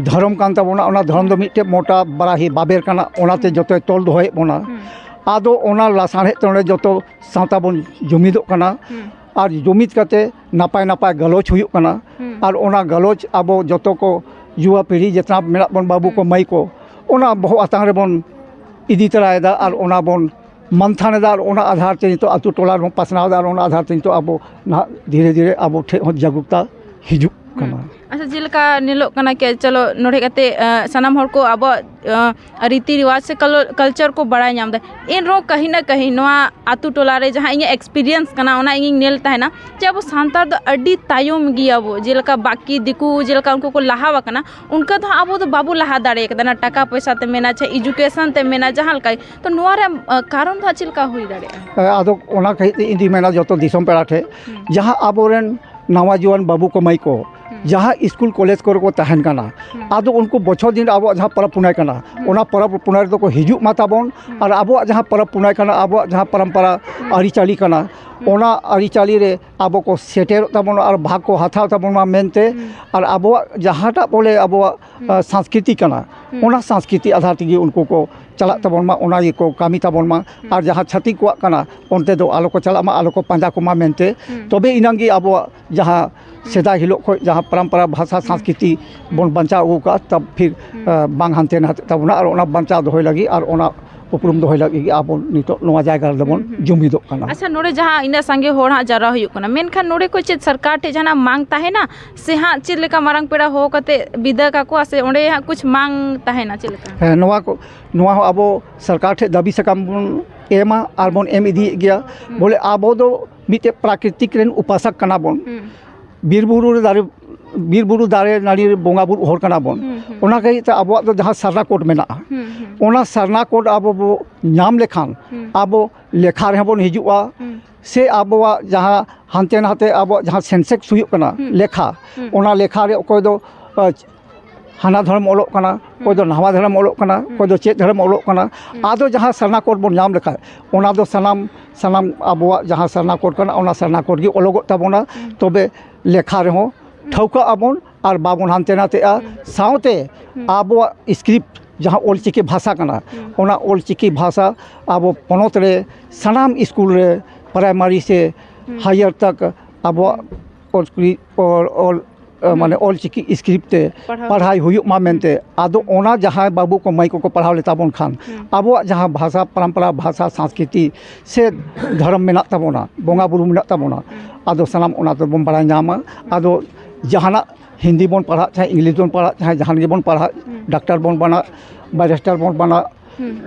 ᱫᱷᱚᱨᱚᱢ ᱠᱟᱱ ᱛᱟᱵᱚᱱᱟ, ᱚᱱᱟ ᱫᱷᱚᱨᱚᱢ ᱫᱚ ᱢᱤᱫᱴᱮᱱ ᱢᱚᱴᱟ ᱵᱟᱨᱟᱦᱤ ᱵᱟᱵᱮᱨ ᱠᱟᱱᱟ, ᱚᱱᱟᱛᱮ ᱦᱩᱸ᱾ ᱡᱚᱛᱚᱭ ᱛᱚᱞ ᱫᱚᱦᱚᱭᱮᱫ ᱵᱚᱱᱟ᱾ ᱦᱩᱸ᱾ ᱟᱫᱚ ᱚᱱᱟ ᱞᱟᱥᱟᱬᱦᱮᱫ ᱛᱮ ᱱᱚᱰᱮ ᱡᱚᱛᱚ ᱥᱟᱶᱛᱟ ᱵᱚᱱ ᱡᱩᱢᱤᱫᱚᱜ ᱠᱟᱱᱟ᱾ ᱦᱩᱸ᱾ ᱟᱨ ᱡᱩᱢᱤᱫ ᱠᱟᱛᱮ ᱱᱟᱯᱟᱭ ᱱᱟᱯᱟᱭ ᱜᱟᱞᱚᱪ ᱦᱩᱭᱩᱜ ᱠᱟᱱᱟ᱾ ᱦᱩᱸ᱾ ᱟᱨ ᱚᱱᱟ ᱜᱟᱞᱚᱪ ᱟᱵᱚ ᱡᱚᱛᱚ ᱠᱚ ᱡᱩᱣᱟ ᱯᱤᱲᱦᱤ ᱡᱮᱛᱱᱟ ᱢᱮᱱᱟᱜ ᱵᱚᱱ, ᱵᱟᱹᱵᱩ ᱠᱚ, ᱦᱩᱸ᱾ ᱢᱟᱹᱭ ᱠᱚ, ᱚᱱᱟ ᱵᱚᱦᱚᱜ ᱟᱛᱟᱝ ᱨᱮᱵᱚᱱ ᱤᱫᱤ ᱛᱚᱨᱟᱭᱮᱫᱟ ᱟᱨ ᱦᱩᱸ᱾ ᱚᱱᱟ ᱵᱚᱱ ᱢᱟᱱᱛᱷᱟᱱ ᱮᱫᱟ ᱟᱨ ᱚᱱᱟ ᱟᱫᱷᱟᱨ ᱛᱮ ᱱᱤᱛᱚᱜ ᱟᱛᱳ ᱴᱚᱞᱟ ᱨᱮᱵᱚᱱ ᱯᱟᱥᱱᱟᱣ ᱮᱫᱟ ᱟᱨ ᱚᱱᱟ ᱟᱫᱷᱟᱨ ᱛᱮ ᱱᱤᱛᱚᱜ ᱟᱵᱚ ᱱᱟᱦᱟᱜ ᱫᱷᱤᱨᱮ ᱫᱷᱤᱨᱮ ᱟᱵᱚ ᱴᱷᱮᱱ ᱦᱚᱸ ᱡᱟᱜᱽᱨᱩᱠᱛᱟ ᱦᱤᱡᱩᱜ ᱠᱟᱱᱟ᱾ ᱦᱩᱸ᱾ ᱟᱪᱪᱷᱟ, ᱡᱮᱞᱮᱠᱟ ᱧᱮᱞᱚᱜ ᱠᱟᱱᱟ ᱠᱤ ᱪᱚᱞᱚ ᱱᱚᱰᱮ ᱠᱟᱛᱮ, ᱟᱸ, ᱥᱟᱱᱟᱢ ᱦᱚᱲ ᱠᱚ ᱟᱵᱚᱣᱟᱜ, ᱟᱸ, ᱨᱤᱛᱤ ᱨᱮᱣᱟᱡᱽ ᱥᱮ ᱠᱟᱞᱚ-, culture ᱠᱚ ᱵᱟᱲᱟᱭ ᱧᱟᱢ ᱮᱫᱟ, ᱮᱱ ᱨᱮᱦᱚᱸ ᱠᱟᱹᱦᱤ ᱱᱟ ᱠᱟᱹᱦᱤ ᱱᱚᱣᱟ ᱟᱛᱳ ᱴᱚᱞᱟ ᱨᱮ ᱡᱟᱦᱟᱸ ᱤᱧᱟᱹᱜ experience ᱠᱟᱱᱟ, ᱚᱱᱟ ᱤᱧᱤᱧ ᱧᱮᱞ ᱛᱟᱦᱮᱱᱟ ᱡᱮ ᱟᱵᱚ ᱥᱟᱱᱛᱟᱲ ᱫᱚ ᱟᱹᱰᱤ ᱛᱟᱭᱚᱢ ᱜᱮᱭᱟᱵᱚ᱾ ᱡᱮᱞᱮᱠᱟ ᱵᱟᱹᱠᱤ ᱫᱤᱠᱩ ᱡᱮᱞᱮᱠᱟ ᱩᱱᱠᱩ ᱠᱚ ᱞᱟᱦᱟ ᱟᱠᱟᱱᱟ, ᱚᱱᱠᱟ ᱫᱚ ᱦᱟᱸᱜ ᱟᱵᱚ ᱫᱚ ᱵᱟᱵᱚ ᱞᱟᱦᱟ ᱫᱟᱲᱮ ᱠᱟᱫᱟ, ᱚᱱᱟ ᱴᱟᱠᱟ ᱯᱚᱭᱥᱟ ᱛᱮ ᱢᱮᱱᱟ, ᱪᱮ education ᱛᱮ ᱢᱮᱱᱟ, ᱡᱟᱦᱟᱸ ᱞᱮᱠᱟ᱾ ᱛᱚ ᱱᱚᱣᱟ ᱨᱮᱭᱟᱜ, ᱟᱸ, ᱠᱟᱨᱚᱱ ᱫᱚ ᱦᱟᱸᱜ ᱪᱮᱫ ᱞᱮᱠᱟ ᱦᱩᱭ ᱫᱟᱲᱮᱭᱟᱜᱼᱟ? ᱦᱮᱸ, ᱟᱫᱚ ᱚᱱᱟ ᱠᱷᱟᱹᱛᱤᱨ ᱛᱮ ᱤᱧ ᱫᱩᱧ ᱢᱮᱱᱟ ᱡᱚᱛᱚ ᱫᱤᱥᱚᱢ ᱯᱮᱲᱟ ᱴᱷᱮᱱ, ᱦᱩᱸ᱾ ᱡᱟᱦᱟᱸ ᱟᱵᱚᱨᱮᱱ ᱱᱟᱣᱟ ᱡᱩᱣᱟᱹᱱ ᱵᱟᱹᱵᱩ ᱠᱚ ᱢᱟᱹᱭ ᱠᱚ, ᱦᱩᱸ᱾ ᱡᱟᱦᱟᱸ ᱤᱥᱠᱩᱞ ᱠᱚᱞᱮᱡᱽ ᱠᱚᱨᱮ ᱠᱚ ᱛᱟᱦᱮᱱ ᱠᱟᱱᱟ, ᱦᱩᱸ᱾ ᱟᱫᱚ ᱩᱱᱠᱩ ᱵᱚᱪᱷᱚᱨ ᱫᱤᱱ ᱨᱮ ᱟᱵᱚᱣᱟᱜ ᱡᱟᱦᱟᱸ ᱯᱚᱨᱚᱵᱽ ᱯᱩᱱᱟᱹᱭ ᱠᱟᱱᱟ, ᱦᱩᱸ᱾ ᱚᱱᱟ ᱯᱚᱨᱚᱵᱽ ᱯᱩᱱᱟᱹᱭ ᱨᱮᱫᱚ ᱠᱚ ᱦᱤᱡᱩᱜ ᱢᱟ ᱛᱟᱵᱚᱱ, ᱦᱩᱸ᱾ ᱟᱨ ᱟᱵᱚᱣᱟᱜ ᱡᱟᱦᱟᱸ ᱯᱚᱨᱚᱵᱽ ᱯᱩᱱᱟᱹᱭ ᱠᱟᱱᱟ, ᱟᱵᱚᱣᱟᱜ ᱡᱟᱦᱟᱸ ᱯᱚᱨᱚᱢᱯᱚᱨᱟ ᱦᱩᱸ᱾ ᱟᱹᱨᱤᱪᱟᱹᱞᱤ ᱠᱟᱱᱟ, ᱦᱩᱸ᱾ ᱚᱱᱟ ᱟᱹᱨᱤᱪᱟᱹᱞᱤ ᱨᱮ ᱟᱵᱚ ᱠᱚ ᱥᱮᱴᱮᱨᱚᱜ ᱛᱟᱵᱚᱱᱟ ᱟᱨ ᱵᱷᱟᱜᱽ ᱠᱚ ᱦᱟᱛᱟᱣ ᱛᱟᱵᱚᱱ ᱢᱟ ᱢᱮᱱᱛᱮ, ᱦᱩᱸ᱾ ᱟᱨ ᱟᱵᱚᱣᱟᱜ ᱡᱟᱦᱟᱸᱴᱟᱜ ᱵᱚᱞᱮ ᱟᱵᱚᱣᱟᱜ, ᱦᱩᱸ᱾ ᱟ, ᱥᱚᱝᱥᱠᱨᱤᱛᱤ ᱠᱟᱱᱟ, ᱦᱩᱸ᱾ ᱚᱱᱟ ᱥᱚᱝᱥᱠᱨᱤᱛᱤ ᱟᱫᱷᱟᱨ ᱛᱮᱜᱮ ᱩᱱᱠᱩ ᱠᱚ ᱪᱟᱞᱟᱜ ᱦᱩᱸ᱾ ᱛᱟᱵᱚᱱ ᱢᱟ, ᱚᱱᱟ ᱜᱮᱠᱚ ᱠᱟᱹᱢᱤ ᱛᱟᱵᱚᱱ ᱢᱟ᱾ ᱦᱩᱸ᱾ ᱟᱨ ᱡᱟᱦᱟᱸ ᱪᱷᱟᱹᱛᱤᱠ ᱠᱚᱣᱟᱜ ᱠᱟᱱᱟ, ᱚᱱᱛᱮ ᱫᱚ ᱟᱞᱚ ᱠᱚ ᱪᱟᱞᱟᱜ ᱢᱟ, ᱟᱞᱚ ᱠᱚ ᱯᱟᱸᱡᱟ ᱠᱚᱢᱟ ᱢᱮᱱᱛᱮ, ᱦᱩᱸ᱾ ᱛᱚᱵᱮ ᱮᱱᱟᱝ ᱜᱮ ᱟᱵᱚᱣᱟᱜ ᱡᱟᱦᱟᱸ ᱦᱩᱸ᱾ ᱥᱮᱫᱟᱭ ᱦᱤᱞᱳᱜ ᱠᱷᱚᱱ ᱡᱟᱦᱟᱸ ᱯᱚᱨᱚᱢᱯᱚᱨᱟ ᱵᱷᱟᱥᱟ ᱦᱩᱸ᱾ ᱥᱚᱝᱥᱠᱨᱤᱛᱤ ᱦᱩᱸ᱾ ᱵᱚᱱ ᱵᱟᱧᱪᱟᱣ ᱟᱹᱜᱩ ᱟᱠᱟᱫᱼᱟ, ᱛᱟ ᱯᱷᱤᱨ, ᱦᱩᱸ᱾ ᱟ, ᱵᱟᱝ ᱦᱟᱱᱛᱮ ᱱᱟᱛᱮᱜ ᱛᱟᱵᱚᱱᱟ, ᱟᱨ ᱚᱱᱟ ᱵᱟᱧᱪᱟᱣ ᱫᱚᱦᱚᱭ ᱞᱟᱹᱜᱤᱫ ᱟᱨ ᱚᱱᱟ ᱩᱯᱨᱩᱢ ᱫᱚᱦᱚᱭ ᱞᱟᱹᱜᱤᱫ ᱜᱮ ᱟᱵᱚ ᱱᱤᱛᱚᱜ ᱱᱚᱣᱟ ᱡᱟᱭᱜᱟ ᱨᱮᱫᱚ ᱵᱚᱱ ᱦᱩᱸ, ᱦᱩᱸ᱾ ᱡᱩᱢᱤᱫᱚᱜ ᱠᱟᱱᱟ᱾ ᱟᱪᱪᱷᱟ, ᱱᱚᱰᱮ ᱡᱟᱦᱟᱸ ᱤᱱᱟᱹᱜ ᱥᱟᱸᱜᱮ ᱦᱚᱲ ᱦᱟᱸᱜ ᱡᱟᱣᱨᱟ ᱦᱩᱭᱩᱜ ᱠᱟᱱᱟ, ᱢᱮᱱᱠᱷᱟᱱ ᱱᱚᱰᱮ ᱠᱷᱚᱱ ᱪᱮᱫ ᱥᱚᱨᱠᱟᱨ ᱴᱷᱮᱱ ᱡᱟᱦᱟᱱᱟᱜ ᱢᱟᱝ ᱛᱟᱦᱮᱱᱟ, ᱥᱮ ᱦᱟᱸᱜ ᱪᱮᱫ ᱞᱮᱠᱟ ᱢᱟᱨᱟᱝ ᱯᱮᱲᱟ ᱦᱚᱦᱚ ᱠᱟᱛᱮ ᱵᱤᱫᱟᱹ ᱠᱟᱠᱚᱣᱟ, ᱥᱮ ᱚᱸᱰᱮ ᱦᱟᱸᱜ ᱠᱩᱪ ᱢᱟᱝ ᱛᱟᱦᱮᱱᱟ, ᱪᱮᱫ ᱞᱮᱠᱟ? ᱦᱮᱸ, ᱱᱚᱣᱟ ᱠᱚ, ᱱᱚᱣᱟ ᱦᱚᱸ ᱟᱵᱚ ᱥᱚᱨᱠᱟᱨ ᱴᱷᱮᱱ ᱫᱟᱹᱵᱤ ᱥᱟᱠᱟᱢ ᱵᱚᱱ ᱮᱢᱟ ᱟᱨ ᱵᱚᱱ ᱮᱢ ᱤᱫᱤᱭᱮᱫ ᱜᱮᱭᱟ᱾ ᱦᱩᱸ᱾ ᱵᱚᱞᱮ, ᱟᱵᱚ ᱫᱚ ᱢᱤᱫᱴᱮᱡ ᱯᱨᱟᱠᱨᱤᱛᱤᱠ ᱨᱮᱱ ᱩᱯᱟᱥᱚᱠ ᱠᱟᱱᱟ ᱵᱚᱱ᱾ ᱦᱩᱸ᱾ ᱵᱤᱨ ᱵᱩᱨᱩ ᱨᱮ ᱫᱟᱨᱮ, ᱵᱤᱨ ᱵᱩᱨᱩ ᱫᱟᱨᱮ ᱱᱟᱹᱲᱤ ᱨᱮ ᱵᱚᱸᱜᱟ ᱵᱩᱨᱩ ᱦᱚᱲ ᱠᱟᱱᱟ ᱵᱚᱱ᱾ ᱦᱩᱸ, ᱦᱩᱸ᱾ ᱚᱱᱟ ᱠᱷᱟᱹᱛᱤᱨ ᱛᱮ ᱟᱵᱚᱣᱟᱜ ᱫᱚ ᱡᱟᱦᱟᱸ ᱥᱟᱨᱱᱟ ᱠᱳᱰ ᱢᱮᱱᱟᱜᱼᱟ, ᱦᱩᱸ, ᱦᱩᱸ᱾ ᱚᱱᱟ ᱥᱟᱨᱱᱟ ᱠᱳᱰ ᱟᱵᱚ ᱵᱚ ᱧᱟᱢ ᱞᱮᱠᱷᱟᱱ, ᱦᱩᱸ᱾ ᱟᱵᱚ ᱞᱮᱠᱷᱟ ᱨᱮᱦᱚᱸ ᱵᱚᱱ ᱦᱤᱡᱩᱜᱼᱟ᱾ ᱦᱩᱸ᱾ ᱥᱮ ᱟᱵᱚᱣᱟᱜ ᱡᱟᱦᱟᱸ ᱦᱟᱱᱛᱮ ᱱᱟᱛᱮ ᱟᱵᱚᱣᱟᱜ ᱡᱟᱦᱟᱸ ᱥᱮᱱᱥᱮᱠᱥ ᱦᱩᱭᱩᱜ ᱠᱟᱱᱟ, ᱦᱩᱸ᱾ ᱞᱮᱠᱷᱟ, ᱦᱩᱸ᱾ ᱚᱱᱟ ᱞᱮᱠᱷᱟ ᱨᱮ ᱚᱠᱚᱭ ᱫᱚ, ᱟᱸ, ᱦᱟᱱᱟ ᱫᱷᱚᱨᱚᱢ ᱚᱞᱚᱜ ᱠᱟᱱᱟ, ᱦᱩᱸ᱾ ᱚᱠᱚᱭ ᱫᱚ ᱱᱟᱣᱟ ᱫᱷᱚᱨᱚᱢ ᱚᱞᱚᱜ ᱠᱟᱱᱟ, ᱦᱩᱸ᱾ ᱚᱠᱚᱭ ᱫᱚ ᱪᱮᱫ ᱫᱷᱚᱨᱚᱢ ᱚᱞᱚᱜ ᱠᱟᱱᱟ᱾ ᱦᱩᱸ᱾ ᱟᱫᱚ ᱡᱟᱦᱟᱸ ᱥᱟᱨᱱᱟ ᱠᱳᱰ ᱵᱚᱱ ᱧᱟᱢ ᱞᱮᱠᱷᱟᱡ, ᱚᱱᱟ ᱫᱚ ᱥᱟᱱᱟᱢ, ᱥᱟᱱᱟᱢ ᱟᱵᱚᱣᱟᱜ ᱡᱟᱦᱟᱸ ᱥᱟᱨᱱᱟ ᱠᱳᱰ ᱠᱟᱱᱟ, ᱚᱱᱟ ᱥᱟᱨᱱᱟ ᱠᱳᱰ ᱜᱮ ᱚᱞᱚᱜᱚᱜ ᱛᱟᱵᱚᱱᱟ᱾ ᱦᱩᱸ᱾ ᱛᱚᱵᱮ ᱞᱮᱠᱷᱟ ᱨᱮᱦᱚᱸ ᱦᱩᱸ᱾ ᱴᱷᱟᱹᱣᱠᱟᱹᱜ ᱟᱵᱚᱱ ᱟᱨ ᱵᱟᱵᱚᱱ ᱦᱟᱱᱛᱮ ᱱᱟᱛᱮᱜᱼᱟ᱾ ᱦᱩᱸ᱾ ᱥᱟᱶᱛᱮ ᱦᱩᱸ᱾ ᱟᱵᱚᱣᱟᱜ ᱥᱠᱨᱤᱯᱴ ᱡᱟᱦᱟᱸ ᱚᱞᱪᱤᱠᱤ ᱵᱷᱟᱥᱟ ᱠᱟᱱᱟ, ᱦᱩᱸ᱾ ᱚᱱᱟ ᱚᱞᱪᱤᱠᱤ ᱵᱷᱟᱥᱟ ᱟᱵᱚ ᱯᱚᱱᱚᱛ ᱨᱮ ᱥᱟᱱᱟᱢ ᱥᱠᱩᱞ ᱨᱮ, ᱯᱨᱟᱭᱢᱟᱨᱤ ᱥᱮ ᱦᱩᱸ᱾ ᱦᱟᱭᱟᱨ ᱛᱟᱠ ᱟᱵᱚᱣᱟᱜ ᱦᱩᱸ᱾ ᱚᱞᱪᱤᱠᱤ, ᱚᱞ, ᱚᱞ, ᱦᱩᱸ᱾ ᱢᱟᱱᱮ ᱚᱞᱪᱤᱠᱤ ᱥᱠᱨᱤᱯᱴ ᱛᱮ ᱯᱟᱲᱦᱟᱣ᱾ ᱯᱟᱲᱦᱟᱣ ᱦᱩᱭᱩᱜ ᱢᱟ ᱢᱮᱱᱛᱮ᱾ ᱦᱩᱸ᱾ ᱟᱫᱚ ᱚᱱᱟ ᱡᱟᱦᱟᱸᱭ ᱵᱟᱹᱵᱩ ᱠᱚ ᱢᱟᱹᱭ ᱠᱚᱠᱚ ᱯᱟᱲᱦᱟᱣ ᱞᱮᱛᱟ ᱵᱚᱱ ᱠᱷᱟᱱ, ᱦᱩᱸ᱾ ᱟᱵᱚᱣᱟᱜ ᱡᱟᱦᱟᱸ ᱵᱷᱟᱥᱟ ᱯᱚᱨᱚᱢᱯᱚᱨᱟ, ᱵᱷᱟᱥᱟ ᱥᱚᱝᱥᱠᱨᱤᱛᱤ ᱥᱮ ᱫᱷᱚᱨᱚᱢ ᱢᱮᱱᱟᱜ ᱛᱟᱵᱚᱱᱟ, ᱵᱚᱸᱜᱟ ᱵᱩᱨᱩ ᱢᱮᱱᱟᱜ ᱛᱟᱵᱚᱱᱟ, ᱦᱩᱸ᱾ ᱟᱫᱚ ᱥᱟᱱᱟᱢ ᱚᱱᱟ ᱫᱚᱵᱚᱱ ᱵᱟᱲᱟᱭ ᱧᱟᱢᱟ᱾ ᱦᱩᱸ᱾ ᱟᱫᱚ ᱡᱟᱦᱟᱱᱟᱜ ᱦᱤᱱᱫᱤ ᱵᱚᱱ ᱯᱟᱲᱦᱟᱜ ᱪᱟᱦᱮ, ᱤᱝᱞᱤᱥ ᱵᱚᱱ ᱯᱟᱲᱦᱟᱜ, ᱦᱩᱸ᱾ ᱰᱟᱠᱛᱟᱨ ᱵᱚᱱ ᱵᱟᱱᱟᱜ, ᱵᱮᱨᱤᱥᱴᱟᱨ ᱵᱚᱱ ᱵᱟᱱᱟᱜ, ᱦᱩᱸ᱾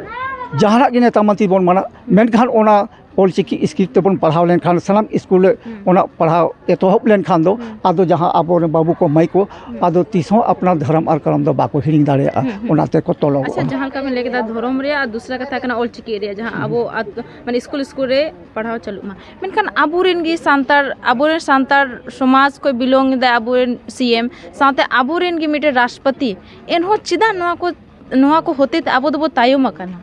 ᱡᱟᱦᱟᱱᱟᱜ ᱜᱮ ᱱᱮᱛᱟ ᱢᱚᱱᱛᱨᱤ ᱵᱚᱱ ᱵᱟᱱᱟᱜ, ᱦᱩᱸ᱾ ᱢᱮᱱᱠᱷᱟᱱ ᱚᱱᱟ ᱚᱞᱪᱤᱠᱤ ᱥᱠᱨᱤᱯᱴ ᱛᱮᱵᱚᱱ ᱯᱟᱲᱦᱟᱣ ᱞᱮᱱᱠᱷᱟᱱ, ᱥᱟᱱᱟᱢ ᱥᱠᱩᱞ ᱨᱮ ᱦᱩᱸ᱾ ᱚᱱᱟ ᱯᱟᱲᱦᱟᱣ ᱮᱛᱚᱦᱚᱵ ᱞᱮᱱᱠᱷᱟᱱ ᱫᱚ, ᱦᱩᱸ᱾ ᱟᱫᱚ ᱡᱟᱦᱟᱸ ᱟᱵᱚᱨᱮᱱ ᱵᱟᱹᱵᱩ ᱠᱚ ᱢᱟᱹᱭ ᱠᱚ, ᱦᱩᱸ᱾ ᱟᱫᱚ ᱛᱤᱥ ᱦᱚᱸ ᱟᱯᱱᱟᱨ ᱫᱷᱚᱨᱚᱢ ᱟᱨ ᱠᱟᱨᱚᱢ ᱫᱚ ᱵᱟᱠᱚ ᱦᱤᱲᱤᱧ ᱫᱟᱲᱮᱭᱟᱜᱼᱟ, ᱦᱩᱸ, ᱦᱩᱸ᱾ ᱚᱱᱟᱛᱮ ᱠᱚ ᱛᱚᱞᱚᱜᱚᱜᱼᱟ᱾ ᱟᱪᱪᱷᱟ, ᱡᱟᱦᱟᱸ ᱞᱮᱠᱟ ᱵᱮᱱ ᱞᱟᱹᱭ ᱠᱮᱫᱟ ᱫᱷᱚᱨᱚᱢ ᱨᱮᱭᱟᱜ, ᱟᱨ ᱫᱩᱥᱨᱟ ᱠᱟᱛᱷᱟ ᱠᱟᱱᱟ ᱚᱞᱪᱤᱠᱤ ᱨᱮᱭᱟᱜ, ᱡᱟᱦᱟᱸ ᱦᱩᱸ᱾ ᱟᱵᱚ ᱟᱛ-, ᱢᱟᱱᱮ ᱥᱠᱩᱞ, ᱥᱠᱩᱞ ᱨᱮ ᱯᱟᱲᱦᱟᱣ ᱪᱟᱹᱞᱩᱜ ᱢᱟ᱾ ᱢᱮᱱᱠᱷᱟᱱ ᱟᱵᱚᱨᱮᱱ ᱜᱮ ᱥᱟᱱᱛᱟᱲ, ᱟᱵᱚᱨᱮᱱ ᱥᱟᱱᱛᱟᱲ ᱥᱚᱢᱟᱡᱽ ᱠᱷᱚᱱ belong ᱮᱫᱟᱭ ᱟᱵᱚᱨᱮᱱ ᱥᱤ ᱮᱢ, ᱥᱟᱶᱛᱮ ᱟᱵᱚᱨᱮᱱ ᱜᱮ ᱢᱤᱫᱴᱮᱱ ᱨᱟᱥᱴᱨᱚᱯᱚᱛᱤ, ᱮᱱᱦᱚᱸ ᱪᱮᱫᱟᱜ ᱱᱚᱣᱟ ᱠᱚ, ᱱᱚᱣᱟ ᱠᱚ ᱦᱚᱛᱮ ᱛᱮ ᱟᱵᱚ ᱫᱚᱵᱚ ᱛᱟᱭᱚᱢ ᱟᱠᱟᱱᱟ?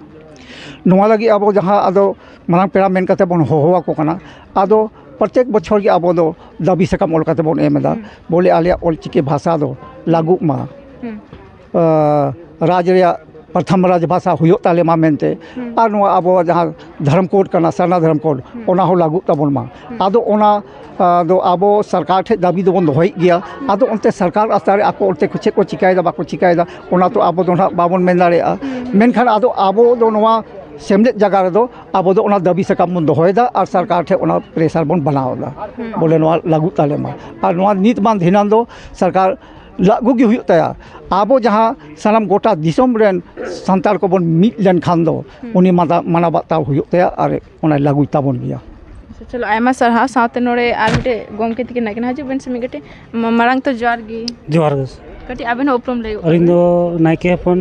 ᱱᱚᱣᱟ ᱞᱟᱹᱜᱤᱫ ᱟᱵᱚ ᱡᱟᱦᱟᱸ ᱟᱫᱚ ᱢᱟᱨᱟᱝ ᱯᱮᱲᱟ ᱢᱮᱱ ᱠᱟᱛᱮ ᱵᱚᱱ ᱦᱚᱦᱚ ᱟᱠᱚ ᱠᱟᱱᱟ, ᱟᱫᱚ ᱯᱨᱚᱛᱮᱠ ᱵᱚᱪᱷᱚᱨ ᱜᱮ ᱟᱵᱚ ᱫᱚ ᱫᱟᱹᱵᱤ ᱥᱟᱠᱟᱢ ᱚᱞ ᱠᱟᱛᱮ ᱵᱚᱱ ᱮᱢ ᱮᱫᱟ, ᱦᱩᱸ᱾ ᱵᱚᱞᱮ ᱟᱞᱮᱭᱟᱜ ᱚᱞᱪᱤᱠᱤ ᱵᱷᱟᱥᱟ ᱫᱚ ᱞᱟᱹᱜᱩᱜ ᱢᱟ᱾ ᱦᱩᱸ᱾ ᱟᱸ, ᱨᱟᱡᱽ ᱨᱮᱭᱟᱜ ᱯᱨᱚᱛᱷᱚᱢ ᱨᱟᱡᱽ ᱵᱷᱟᱥᱟ ᱦᱩᱭᱩᱜ ᱛᱟᱞᱮ ᱢᱟ ᱢᱮᱱᱛᱮ, ᱦᱩᱸ᱾ ᱟᱨ ᱱᱚᱣᱟ ᱟᱵᱚᱣᱟᱜ ᱡᱟᱦᱟᱸ ᱫᱷᱚᱨᱚᱢ ᱠᱳᱰ ᱠᱟᱱᱟ, ᱥᱟᱨᱱᱟ ᱫᱷᱚᱨᱚᱢ ᱠᱳᱰ, ᱦᱩᱸ᱾ ᱚᱱᱟ ᱦᱚᱸ ᱞᱟᱹᱜᱩᱜ ᱛᱟᱵᱚᱱ ᱢᱟ᱾ ᱦᱩᱸ᱾ ᱟᱫᱚ ᱚᱱᱟ ᱟᱫᱚ ᱟᱵᱚ ᱥᱚᱨᱠᱟᱨ ᱴᱷᱮᱱ ᱫᱟᱹᱵᱤ ᱫᱚᱵᱚᱱ ᱫᱚᱦᱚᱭᱮᱫ ᱜᱮᱭᱟ᱾ ᱟᱫᱚ ᱚᱱᱛᱮ ᱥᱚᱨᱠᱟᱨ ᱟᱥᱛᱟ ᱨᱮ ᱟᱠᱚ ᱚᱱᱛᱮ ᱠᱚ ᱪᱮᱫ ᱠᱚ ᱪᱤᱠᱟᱹᱭᱮᱫᱟ, ᱵᱟᱠᱚ ᱪᱤᱠᱟᱹᱭᱮᱫᱟ, ᱚᱱᱟ ᱛᱚ ᱟᱵᱚ ᱫᱚ ᱱᱟᱦᱟᱜ ᱵᱟᱵᱚᱱ ᱢᱮᱱ ᱫᱟᱲᱮᱭᱟᱜᱼᱟ᱾ ᱢᱮᱱᱠᱷᱟᱱ ᱟᱫᱚ ᱟᱵᱚ ᱫᱚ ᱱᱚᱣᱟ ᱥᱮᱢᱞᱮᱫ ᱡᱟᱭᱜᱟ ᱨᱮᱫᱚ ᱟᱵᱚ ᱫᱚ ᱚᱱᱟ ᱫᱟᱹᱵᱤ ᱥᱟᱠᱟᱢ ᱵᱚᱱ ᱫᱚᱦᱚᱭᱮᱫᱟ ᱟᱨ ᱥᱚᱨᱠᱟᱨ ᱴᱷᱮᱱ ᱚᱱᱟ pressure ᱵᱚᱱ ᱵᱮᱱᱟᱣ ᱮᱫᱟ, ᱵᱚᱞᱮ ᱱᱚᱣᱟ ᱞᱟᱹᱜᱩᱜ ᱛᱟᱞᱮ ᱢᱟ᱾ ᱟᱨ ᱱᱚᱣᱟ ᱱᱤᱛ ᱵᱟᱝ ᱫᱷᱤᱱᱟᱹᱱ ᱫᱚ ᱥᱚᱨᱠᱟᱨ ᱞᱟᱹᱜᱩ ᱜᱮ ᱦᱩᱭᱩᱜ ᱛᱟᱭᱟ᱾ ᱟᱵᱚ ᱡᱟᱦᱟᱸ ᱥᱟᱱᱟᱢ ᱜᱚᱴᱟ ᱫᱤᱥᱚᱢ ᱨᱮᱱ ᱥᱟᱱᱛᱟᱲ ᱠᱚᱵᱚᱱ ᱢᱤᱫ ᱞᱮᱱᱠᱷᱟᱱ ᱫᱚ ᱩᱱᱤ ᱢᱟᱱᱟ-, ᱢᱟᱱᱟᱣ ᱵᱟᱛᱟᱣ ᱦᱩᱭᱩᱜ ᱛᱟᱭᱟ ᱟᱨ ᱚᱱᱟᱭ ᱞᱟᱹᱜᱩᱭ ᱛᱟᱵᱚᱱ ᱜᱮᱭᱟ᱾ ᱟᱪᱪᱷᱟ, ᱪᱚᱞᱚ, ᱟᱭᱢᱟ ᱥᱟᱨᱦᱟᱣ᱾ ᱥᱟᱶᱛᱮ ᱱᱚᱰᱮ ᱟᱨ ᱢᱤᱫᱴᱮᱡ ᱜᱚᱢᱠᱮ ᱛᱤᱠᱤᱱ ᱦᱮᱱᱟᱜ ᱠᱤᱱᱟ, ᱦᱤᱡᱩᱜ ᱵᱮᱱ ᱥᱮ ᱢᱤᱫ ᱠᱟᱹᱴᱤᱡ᱾ ᱢᱟ-, ᱢᱟᱲᱟᱝ ᱛᱚ ᱡᱚᱦᱟᱨ ᱜᱮ᱾ ᱡᱚᱦᱟᱨ ᱜᱮ᱾ ᱠᱟᱹᱴᱤᱡ ᱟᱵᱮᱱ ᱦᱚᱸ ᱩᱯᱨᱩᱢ ᱞᱟᱹᱭ ᱜᱚᱫ ᱟᱹᱞᱤᱧ ᱠᱟᱜ ᱵᱮᱱ᱾ ᱫᱚ ᱱᱟᱭᱠᱮ ᱦᱚᱯᱚᱱ᱾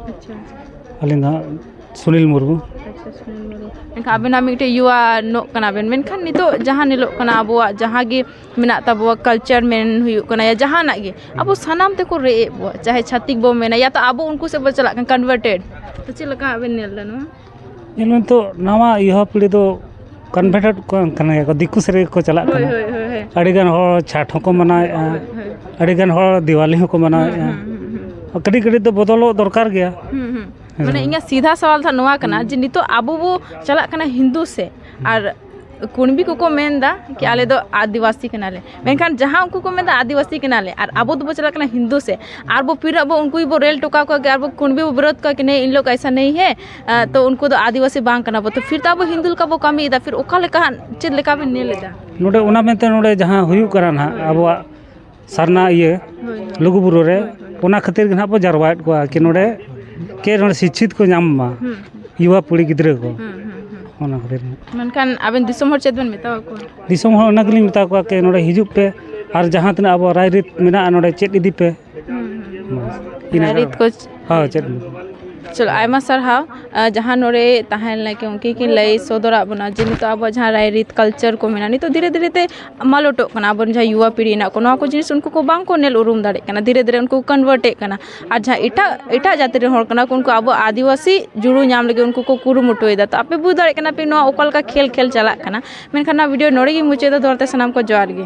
ᱟᱪᱪᱷᱟ, ᱟᱪᱪᱷᱟ᱾ ᱟᱹᱞᱤᱧ ᱫᱚ ᱦᱟᱸᱜ ᱥᱩᱱᱤᱞ ᱢᱩᱨᱢᱩ᱾ ᱟᱪᱪᱷᱟ, ᱥᱩᱱᱤᱞ ᱢᱩᱨᱢᱩ᱾ ᱮᱱᱠᱷᱟᱱ ᱟᱵᱮᱱᱟᱜ ᱢᱤᱫᱴᱮᱡ ᱭᱩᱣᱟ ᱱᱚᱜ ᱠᱟᱱᱟ ᱵᱮᱱ, ᱢᱮᱱᱠᱷᱟᱱ ᱱᱤᱛᱚᱜ ᱡᱟᱦᱟᱸ ᱧᱮᱞᱚᱜ ᱠᱟᱱᱟ, ᱟᱵᱚᱣᱟᱜ ᱡᱟᱦᱟᱸ ᱜᱮ ᱢᱮᱱᱟᱜ ᱛᱟᱵᱚᱣᱟ, culture ᱢᱮᱱ ᱦᱩᱭᱩᱜ ᱠᱟᱱᱟ ᱭᱟ ᱡᱟᱦᱟᱱᱟᱜ ᱜᱮ, ᱟᱵᱚ ᱥᱟᱱᱟᱢ ᱛᱮᱠᱚ ᱨᱮᱡ ᱮᱫ ᱵᱚᱣᱟ, ᱪᱟᱦᱮ ᱪᱷᱟᱹᱛᱤᱠ ᱵᱚ ᱢᱮᱱᱟ ᱭᱟ ᱛᱚ ᱟᱵᱚ ᱩᱱᱠᱩ ᱥᱮᱫ ᱵᱚ ᱪᱟᱞᱟᱜ ᱠᱟᱱᱟ, converted᱾ ᱛᱚ ᱪᱮᱫ ᱞᱮᱠᱟ ᱵᱮᱱ ᱧᱮᱞ ᱮᱫᱟ ᱱᱚᱣᱟ? ᱧᱮᱞ ᱢᱮ, ᱱᱤᱛᱚᱜ ᱱᱟᱣᱟ ᱭᱩᱣᱟ ᱯᱤᱲᱦᱤ ᱫᱚ converted ᱠᱚ ᱠᱟᱱᱟ ᱜᱮᱭᱟ ᱠᱚ, ᱫᱤᱠᱩ ᱥᱮᱫ ᱨᱮᱜᱮ ᱠᱚ ᱪᱟᱞᱟᱜ ᱦᱳᱭ, ᱠᱟᱱᱟ᱾ ᱦᱳᱭ, ᱦᱳᱭ, ᱦᱳᱭ᱾ ᱟᱹᱰᱤᱜᱟᱱ ᱦᱚᱲ ᱪᱷᱟᱴ ᱦᱚᱸᱠᱚ ᱢᱟᱱᱟᱣᱮᱫᱼᱟ, ᱦᱳᱭ, ᱦᱳᱭ᱾ ᱟᱹᱰᱤᱜᱟᱱ ᱦᱚᱲ ᱫᱤᱣᱟᱞᱤ ᱦᱚᱸᱠᱚ ᱢᱟᱱᱟᱣᱮᱫᱼᱟ᱾ ᱦᱩᱸ, ᱦᱩᱸ, ᱦᱩᱸ, ᱦᱩᱸ᱾ ᱠᱟᱹᱴᱤᱡ ᱠᱟᱹᱴᱤᱡ ᱫᱚ ᱵᱚᱫᱚᱞᱚᱜ ᱫᱚᱨᱠᱟᱨ ᱜᱮᱭᱟ᱾ ᱦᱩᱸ, ᱦᱩᱸ᱾ ᱦᱮᱸ ᱢᱟᱱᱮ ᱥᱮ ᱵᱟᱝ? ᱤᱧᱟᱹᱜ ᱥᱤᱫᱷᱟ ᱥᱟᱣᱟᱞ ᱫᱚ ᱱᱚᱣᱟ ᱠᱟᱱᱟ ᱡᱮ ᱱᱤᱛᱚᱜ ᱟᱵᱚ ᱵᱚ ᱪᱟᱞᱟᱜ ᱠᱟᱱᱟ ᱦᱤᱱᱫᱩ ᱥᱮᱫ, ᱟᱨ ᱠᱩᱬᱵᱤ ᱠᱚᱠᱚ ᱢᱮᱱᱫᱟ ᱠᱤ ᱟᱞᱮ ᱫᱚ ᱟᱹᱫᱤᱵᱟᱹᱥᱤ ᱠᱟᱱᱟᱞᱮ, ᱢᱮᱱᱠᱷᱟᱱ ᱡᱟᱦᱟᱸ ᱩᱱᱠᱩ ᱠᱚ ᱢᱮᱱᱫᱟ ᱟᱹᱫᱤᱵᱟᱹᱥᱤ ᱠᱟᱱᱟᱞᱮ ᱟᱨ ᱟᱵᱚ ᱫᱚᱵᱚ ᱪᱟᱞᱟᱜ ᱠᱟᱱᱟ ᱦᱤᱱᱫᱩ ᱥᱮᱫ, ᱟᱨ ᱵᱚ ᱯᱷᱤᱨ ᱟᱵᱚ ᱩᱱᱠᱩ ᱜᱮᱵᱚ ᱨᱮᱞ ᱴᱚᱠᱟ ᱠᱚᱣᱟ ᱠᱤ ᱟᱨ ᱵᱚ ᱠᱩᱬᱵᱤ ᱵᱚ ᱵᱤᱨᱳᱫ ᱠᱚᱣᱟ ᱠᱤ ᱱᱮ ᱤᱱ ᱞᱳᱜ ᱮᱥᱟ ᱱᱮᱦᱤ ᱦᱮ, ᱛᱚ ᱩᱱᱠᱩ ᱫᱚ ᱟᱹᱫᱤᱵᱟᱹᱥᱤ ᱵᱟᱝ ᱠᱟᱱᱟ ᱵᱚ, ᱛᱚ ᱯᱷᱤᱨ ᱛᱚ ᱟᱵᱚ ᱦᱤᱱᱫᱩ ᱞᱮᱠᱟ ᱵᱚ ᱠᱟᱹᱢᱤᱭᱮᱫᱟ, ᱯᱷᱤᱨ ᱚᱠᱟ ᱞᱮᱠᱟ ᱦᱟᱸᱜ ᱪᱮᱫ ᱞᱮᱠᱟ ᱵᱮᱱ ᱧᱮᱞ ᱮᱫᱟ? ᱱᱚᱰᱮ ᱚᱱᱟ ᱢᱮᱱᱛᱮ ᱱᱚᱰᱮ ᱡᱟᱦᱟᱸ ᱦᱩᱭᱩᱜ ᱠᱟᱱᱟ ᱱᱟᱦᱟᱜ ᱟᱵᱚᱣᱟᱜ ᱥᱟᱨᱱᱟ ᱤᱭᱟᱹ ᱦᱳᱭ, ᱦᱳᱭ᱾ ᱞᱩᱜᱩᱵᱩᱨᱩ ᱨᱮ, ᱦᱳᱭ, ᱦᱳᱭ᱾ ᱚᱱᱟ ᱠᱷᱟᱹᱛᱤᱨ ᱜᱮ ᱱᱟᱦᱟᱜ ᱵᱚ ᱡᱟᱨᱣᱟᱭᱮᱫ ᱠᱚᱣᱟ ᱠᱤ ᱱᱚᱰᱮ ᱠᱮ ᱱᱚᱰᱮ ᱥᱤᱪᱪᱷᱤᱛ ᱠᱚ ᱧᱟᱢ ᱢᱟ, ᱦᱩᱸ᱾ ᱭᱩᱣᱟ ᱯᱤᱲᱦᱤ ᱜᱤᱫᱽᱨᱟᱹ ᱠᱚ᱾ ᱦᱩᱸ, ᱦᱩᱸ, ᱦᱩᱸ᱾ ᱚᱱᱟ ᱠᱷᱟᱹᱛᱤᱨ ᱜᱮ᱾ ᱢᱮᱱᱠᱷᱟᱱ ᱟᱵᱮᱱ ᱫᱤᱥᱚᱢ ᱦᱚᱲ ᱪᱮᱫ ᱵᱮᱱ ᱢᱮᱛᱟ ᱠᱚᱣᱟ? ᱫᱤᱥᱚᱢ ᱦᱚᱲ ᱚᱱᱟ ᱜᱮᱞᱤᱧ ᱢᱮᱛᱟ ᱠᱚᱣᱟ ᱠᱤ ᱱᱚᱰᱮ ᱦᱤᱡᱩᱜ ᱯᱮ ᱟᱨ ᱡᱟᱦᱟᱸ ᱛᱤᱱᱟᱹᱜ ᱟᱵᱚᱣᱟᱜ ᱨᱟᱭᱨᱤᱛ ᱢᱮᱱᱟᱜᱼᱟ ᱱᱚᱰᱮ ᱪᱮᱫ ᱤᱫᱤ ᱯᱮ᱾ ᱦᱩᱸ, ᱦᱩᱸ, ᱦᱩᱸ᱾ ᱵᱟᱥ, ᱤᱱᱟᱹ ᱨᱟᱭᱨᱤᱛ ᱠᱟᱱᱟ᱾ ᱠᱚ ᱪ- ᱦᱳᱭ, ᱪᱮᱫ? ᱪᱚᱞᱚ, ᱟᱭᱢᱟ ᱥᱟᱨᱦᱟᱣ᱾ ᱟ, ᱡᱟᱦᱟᱸ ᱱᱚᱰᱮ ᱛᱟᱦᱮᱸ ᱞᱮᱱᱟ ᱠᱤ ᱩᱱᱠᱤᱱ ᱠᱤᱱ ᱞᱟᱹᱭ ᱥᱚᱫᱚᱨᱟᱜ ᱵᱚᱱᱟ ᱡᱮ ᱱᱤᱛᱚᱜ ᱟᱵᱚᱣᱟᱜ ᱡᱟᱦᱟᱸ ᱨᱟᱭᱨᱤᱛ culture ᱠᱚ ᱢᱮᱱᱟᱜᱼᱟ, ᱱᱤᱛᱚᱜ ᱫᱷᱤᱨᱮ ᱫᱷᱤᱨᱮ ᱛᱮ ᱢᱟᱞᱚᱴᱚᱜ ᱠᱟᱱᱟ᱾ ᱟᱵᱚᱨᱮᱱ ᱡᱟᱦᱟᱸ ᱭᱩᱣᱟ ᱯᱤᱲᱦᱤ ᱦᱮᱱᱟᱜ ᱠᱚ, ᱱᱚᱣᱟ ᱠᱚ ᱡᱤᱱᱤᱥ ᱩᱱᱠᱩ ᱠᱚ ᱵᱟᱝ ᱠᱚ ᱧᱮᱞ ᱩᱨᱩᱢ ᱫᱟᱲᱮᱭᱟᱜ ᱠᱟᱱᱟ, ᱫᱷᱤᱨᱮ ᱫᱷᱤᱨᱮ ᱩᱱᱠᱩ ᱠᱚ convert ᱮᱫ ᱠᱟᱱᱟ᱾ ᱟᱨ ᱡᱟᱦᱟᱸ ᱮᱴᱟᱜ, ᱮᱴᱟᱜ ᱡᱟᱹᱛᱤ ᱨᱮᱱ ᱦᱚᱲ ᱠᱟᱱᱟ ᱠᱚ, ᱩᱱᱠᱩ ᱟᱵᱚ ᱟᱹᱫᱤᱵᱟᱹᱥᱤ ᱡᱩᱲᱩ ᱧᱟᱢ ᱞᱟᱹᱜᱤᱫ ᱩᱱᱠᱩ ᱠᱚ ᱠᱩᱨᱩᱢᱩᱴᱩᱭᱮᱫᱟ᱾ ᱛᱚ ᱟᱯᱮ ᱵᱩᱡᱽ ᱫᱟᱲᱮᱭᱟᱜ ᱠᱟᱱᱟ ᱯᱮ ᱱᱚᱣᱟ ᱚᱠᱟ ᱞᱮᱠᱟ ᱠᱷᱮᱞ, ᱠᱷᱮᱞ ᱪᱟᱞᱟᱜ ᱠᱟᱱᱟ᱾ ᱢᱮᱱᱠᱷᱟᱱ ᱱᱚᱣᱟ video ᱱᱚᱰᱮ ᱜᱤᱧ ᱢᱩᱪᱟᱹᱫᱟ᱾ ᱫᱚᱦᱲᱟ ᱛᱮ ᱥᱟᱱᱟᱢ ᱠᱚ ᱡᱚᱦᱟᱨ ᱜᱮ᱾